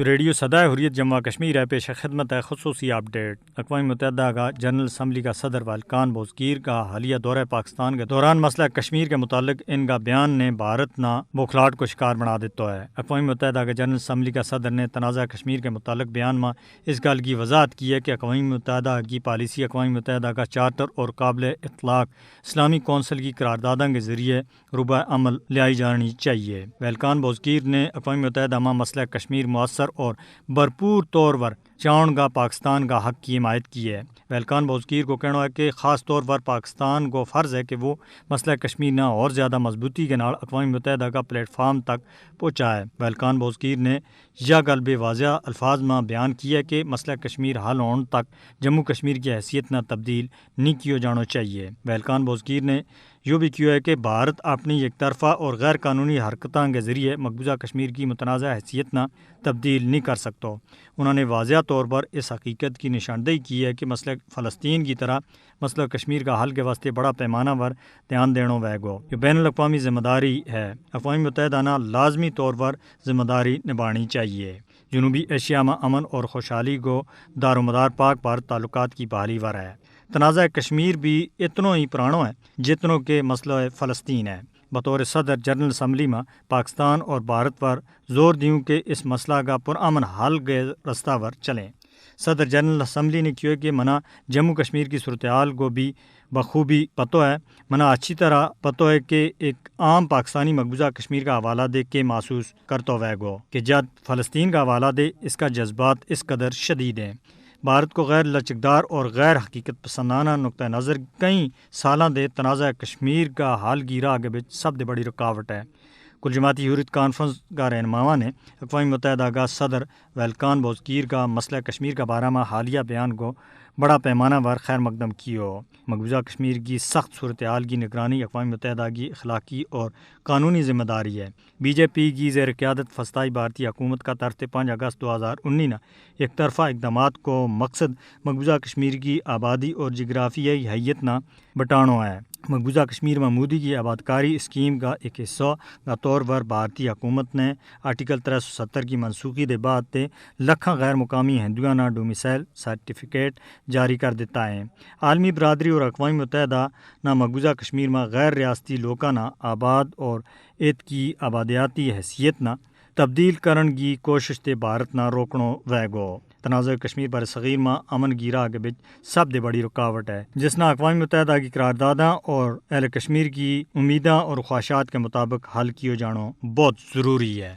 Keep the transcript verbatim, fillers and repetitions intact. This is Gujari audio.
ریڈیو سدائے حریت جموں کشمیر ہے، پیش خدمت ہے خصوصی اپ ڈیٹ۔ اقوام متحدہ کا جنرل اسمبلی کا صدر والکان بوزگیر کا حالیہ دورہ پاکستان کے دوران مسئلہ کشمیر کے متعلق ان کا بیان نے بھارت نا بوکھلاٹ کو شکار بنا دیتا ہے۔ اقوام متحدہ کے جنرل اسمبلی کا صدر نے تنازعہ کشمیر کے متعلق بیان ما اس گل کی وضاحت کی ہے کہ اقوام متحدہ کی پالیسی اقوام متحدہ کا چارٹر اور قابل اطلاق اسلامی کونسل کی قرارداداں کے ذریعے ربع عمل لیائی جانی چاہیے۔ ویلکان بوزگیر نے اقوام متحدہ ما مسئلہ کشمیر مؤثر اور بھرپور طور پر چاؤن کا پاکستان کا حق کی حمایت کی ہے۔ ویلکان بوزگیر کو کہنا ہے کہ خاص طور پر پاکستان کو فرض ہے کہ وہ مسئلہ کشمیر نا اور زیادہ مضبوطی کے نال اقوام متحدہ کا پلیٹ فارم تک پہنچا ہے۔ ویلکان بوزگیر نے یا گل بے واضح الفاظ ما بیان کیا ہے کہ مسئلہ کشمیر حل ہون تک جموں کشمیر کی حیثیت نا تبدیل نہیں کیو جانو چاہیے۔ ویلکان بوزگیر نے یوہ بھی کیو ہے کہ بھارت اپنی یک طرفہ اور غیر قانونی حرکتاں کے ذریعے مقبوضہ کشمیر کی متنازعہ حیثیت نا تبدیل نہیں کر سکتو۔ انہوں نے واضح طور پر اس حقیقت کی نشاندہی کی ہے کہ مسئلہ فلسطین کی طرح مسئلہ کشمیر کا حل کے واسطے بڑا پیمانہ پر دھیان دینو وے گو، یہ بین الاقوامی ذمہ داری ہے۔ اقوام متحدہ نا لازمی طور پر ذمہ داری نبھانی چاہیے۔ جنوبی ایشیا ما امن اور خوشحالی کو دار و مدار پاک بھارت تعلقات کی بحالی ور ہے۔ تنازعہ کشمیر بھی اتنو ہی پرانو ہے جتنو کہ مسئلہ فلسطین ہے۔ بطور صدر جنرل اسمبلی ما پاکستان اور بھارت پر زور دیوں کہ اس مسئلہ کا پرامن حل کے رستہ پر چلیں۔ صدر جنرل اسمبلی نے کہیو کہ منا جموں کشمیر کی صورتحال کو بھی بخوبی پتو ہے۔ منا اچھی طرح پتو ہے کہ ایک عام پاکستانی مقبوضہ کشمیر کا حوالہ دے کے محسوس کرتا ہوئے گو کہ جد فلسطین کا حوالہ دے اس کا جذبات اس قدر شدید ہیں۔ بھارت کو غیر لچکدار اور غیر حقیقت پسندانہ نقطہ نظر کئی سالاں دے تنازعہ کشمیر کا حل کی راہ کے بچ سب دے بڑی رکاوٹ ہے۔ کل جماعتی حریت کانفرنس کا رہنماواں نے اقوام متحدہ کا صدر ویلکان بوزکیر کا مسئلہ کشمیر کا بارہ ما حالیہ بیان کو بڑا پیمانہ پر خیر مقدم کیو۔ مقبوضہ کشمیر کی سخت صورتحال کی نگرانی اقوام متحدہ کی اخلاقی اور قانونی ذمہ داری ہے۔ بی جے پی کی زیر قیادت فسطائی بھارتی حکومت کا ترتے پانچ اگست دو ہزار انی نا ایک طرفہ اقدامات کو مقصد مقبوضہ کشمیر کی آبادی اور جغرافیائی حیت نا بٹانو ہے۔ مقبوضہ کشمیر ما مودی کی آبادکاری اسکیم کا ایک حصہ کا طور پر بھارتی حکومت نے آرٹیکل ترے سو ستر کی منسوخی دے بعد تے لکھاں غیر مقامی ہندوؤں نا ڈومیسائل سرٹیفکیٹ جاری کر دیتا ہے۔ عالمی برادری اور اقوام متحدہ نا مقبوضہ کشمیر ما غیر ریاستی لوکاں نا آباد اور ات کی آبادیاتی حیثیت نا تبدیل کرن کی کوشش تے بھارت نا روکنو وھے گو۔ تنازعہ کشمیر بر صغیر ما امن گیرا کے بچ سب دے بڑی رکاوٹ ہے، جس نا اقوام متحدہ کی قرارداداں اور اہل کشمیر کی امیداں اور خواہشات کے مطابق حل کیو جانو بہت ضروری ہے۔